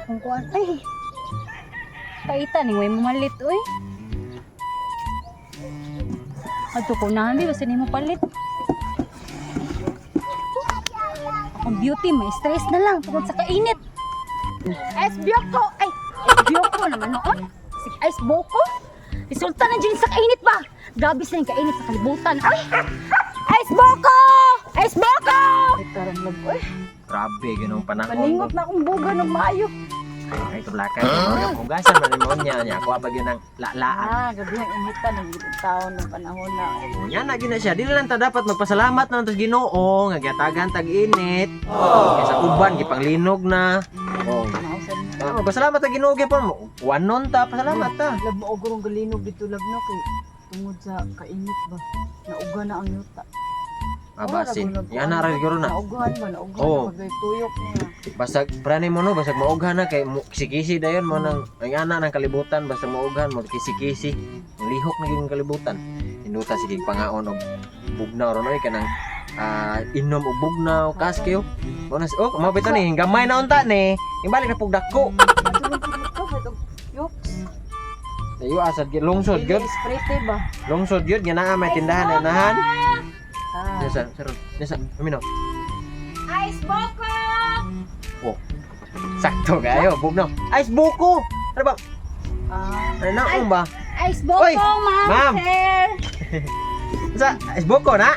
Akong kuan. Ay. Paita ni way mamalit oy. Adto ko na di basta nimo palit. Akong beauty may stress na lang tungod sa kainit. Ice Biyoko! Ay, Ice Biyoko naman noon. Si Ice Boko. Resulta na dyan sa kainit ba? Grabe sa yung kainit sa kalibutan. Ay! Ice Boko! Ice Boko! Ay, tarang love, oy. Grabe ganung panahon. Malingot na akong buga ng maayo. Ay kablakay. Huh? Hugasan man mo niya niya. Kuha pa gyud ng lalaan. Ah, gabi ang initan ng taon ng panahon na. Nya na gyud na siya. Dili lang ta dapat magpasalamat na sa Ginoo nga gihatagan tag init. Kaysa uban gipanglinog na. Oh. Nausan na. Ah, magpasalamat ta Ginoo gyud pa mo. Wanon ta, pasalamat ta. Love mo ogorong galinog dito love no kay tungod sa kainit ba. Nauga na ang yuta. Ah, basin. Yan na ra siguro na. Naugahan ba naugahan Oo. oh. Tuyok niya. Basta prani mo no, basta maughan na kay kisi-kisi dayon mo nang ang ana ng kalibutan basta maughan mo kisi-kisi. Ang lihok na gyud ang kalibutan. Induta sige pangaon og bugnaw ron oy kanang inom og bugnaw kaskyo. Mo na oh, mao bitaw ni gamay na unta ni. Ibalik na pug dako. Atulong tulog ka ba itong yoks? Ayo asad gyud lungsod gyud. Dili Sprite ba? Lungsod gyud nga naa may tindahan na nahan. Ah. Nasa sir, nasa umino. Ice Boko! Oh. Sakto kayo, bugnaw. Ice buko. Ano ba? Ah. Ano na ba? Ice Boko, Oy, ma'am, ma'am. sir! Sa ice buko na?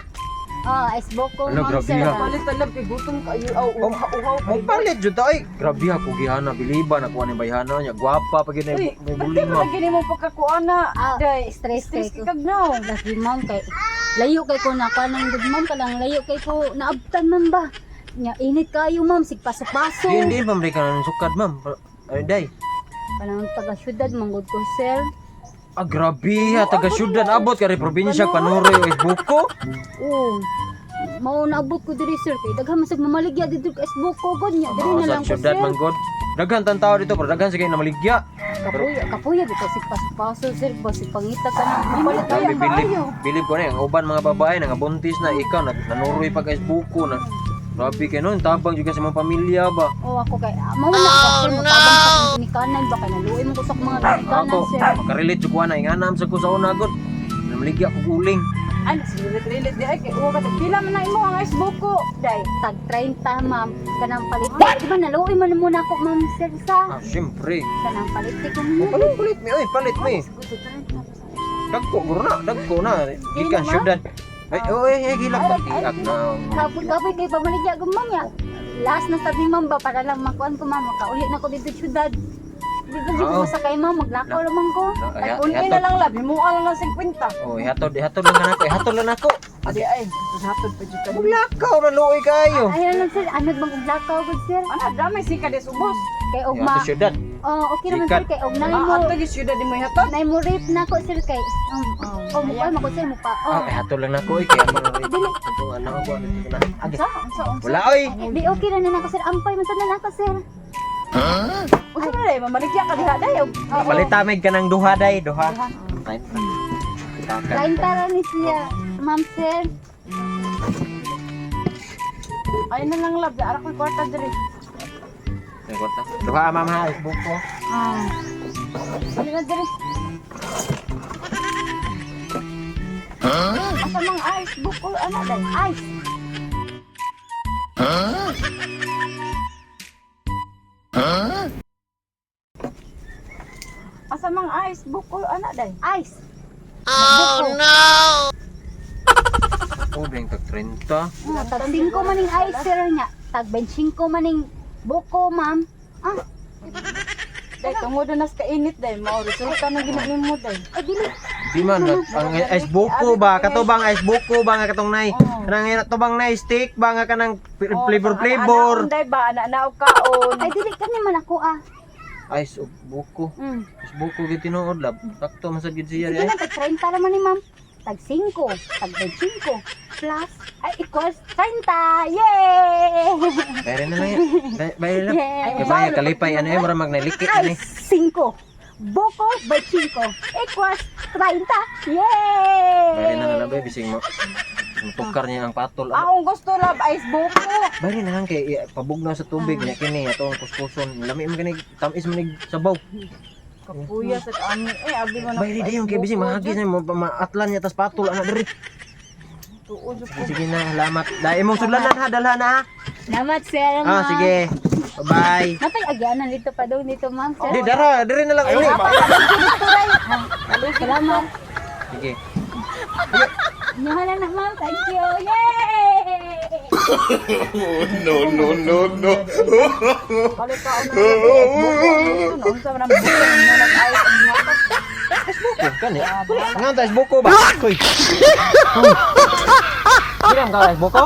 Oh, Ice Boko, Ano, ma'am, grabe sir. ha. Palit talab kay gutom kayo. Aw, Oh, uhaw, uhaw. Mo palit jud ta oy. Grabe ha kugihana biliba na kuha ni bayhana niya. Gwapa pa gyud na Uy, may ba't di buling mo ma'am. na gini mo pagkakuan na? Ah, Day, stress stress kay ko. kay kagnaw. Lagi, ma'am, kay layo kay ko na kuan ng good ma'am kalang layo kay ko naabtan man ba. Nya init kayo, ma'am, sig paso-paso. Di hindi pa man ka ng sukad ma'am. Ay day. Kanang taga syudad manggod ko, sir. Ah grabe ha taga syudad abot kay probinsya Panuroy o Buko. Oo. Mao naabot ko diri, sir, kay daghan man sad mamaligya dito kay Buko god nya. Diri na Sa lang ko, syudad sir. man god. Daghan tan tao dito pero daghan sige na maligya. Kapuya, kapuya bitaw sig paso-paso, sir, ba sig pangita ka na. Mapalit Grabe kayo bilib, kaayo. bilib ko na ang uban mga babae nga buntis na ikaw na nanuroy pa kay Buko na. Grabe kay noon tabang jud ka sa mga pamilya ba. Oh, ako kay mao na ako, sir, motabang sa akong ginikanan ba kay naluoy mo ko sa akong mga ginikanan, Ako sir. makarelate jud ko ana inganam sa ko sa una god. Namaligya ko guling. Ano, silit-lilit di ay kay uwa ka. Pila man na imo ang ice buko. Day, tag 30, ma'am. Kanang palit. Di ba naluoy man muna ako, ma'am, sir, sa Ah, siyempre. kanang palit ko Oh, mo. palit palit mi oy, palit mi. Gusto 30. Dagko guro na, dagko na. Gikan syudad. Ay, oy, ay, gilak ba tiak na. Kapoy kapoy kay pamaligya ko, ma'am ya. Last na sabi, ma'am, ba para lang makuan ko, ma'am, makauli na ko dito syudad. Dito jud Oo. ko sakay, ma'am, maglakaw lamang ko. Ay, unay na lang lab, himuha lang ng 50. Oh, ihatod, ihatod lang nako, ihatod lang nako. Adi ay, hatod pa jud ka. Maglakaw man luoy kayo. Ay lang, sir, anod bang og lakaw gud, sir? Ana, damay sika des ubos. Kay og ma Ihatod syudad. Oh, okay naman, Sikat. sir, kay og nay Ah, mo. ato gyud syudad di mo ihatod. Nay mo rape na ko, sir, kay oh, mo pa ko, sir, mo pa. Oh. Ah, ihatod lang nako oy kay amo na. Dili. Ato anak ko ano dito na. Agi. Unsa? Unsa? Unsa? Wala oy. Di okay ra na nako, sir. Ampay man sad na nako, sir. Unsa man day mamaligya ka diha day. Oo. Palitamig ka ng duha day, duha. Lain tara ni siya, ma'am, sir. Ay na lang lab, ara ko'y kwarta diri. Duha ma'am ha, buko. Ah. Sige na diri. Asa mang ice buko ana day. Ice. Asa mang ice buko ana day. Ice. Oh no. Oh, bang tag 30. Oh, tag 5 maning ice, sir, nya. Tag 25 maning buko, ma'am. Ah, Day tungod na nas kainit day, mao resulta na gina nimo day. ay dili. Di man ang ice buko ba katubang ice buko ba nga katong nay kanang tubang nay steak ba nga kanang flavor flavor. Ana day ba ana na og kaon. Ay dili kani man ako ah. Ice ug buko. Ice buko gyud tinuod lab. Sakto man sad gyud siya Sige di ay. na, tag 30 naman ni ma'am. Tag 5, tag 25, plus, ay, equals 30! Yay! Bayar na lang yan. Bayar na. Yeah. Kay bayar kalipay ano eh mura magnaliki Ay, ani. 5. Boko by 5 equals 30. Yay! Bayar na lang bay bising mo. Mutukar niya ang patol. Ano? Akong gusto, love, ice buko. Bari na lang kay pabugnaw sa tubig niya kini ato ang kuskuson. Lami man kini, tamis man ni sabaw. Kapuya sa ani. Eh, abi mo na. Bari dayon kay bisig mahagis na mo maatlan niya tas patol ana diri. Tuod jud ko. Sige na, salamat. Dai imong sudlanan ha, dalha na ha. Salamat, sir. Ah, Ma'am. sige. Bye-bye. Natay agyanan dito pa daw nito, ma'am, sir. Di dara, diri na lang uli. Salamat. Sige. Inyohan na, ma'am. Thank you. Yay! No, no, no, no. Palit ka na ice buko. Gusto na unsa man ang buko mo nag ice ang gihatag. Buko kani. Nga ta buko ba? Kuy. Bilang ka buko?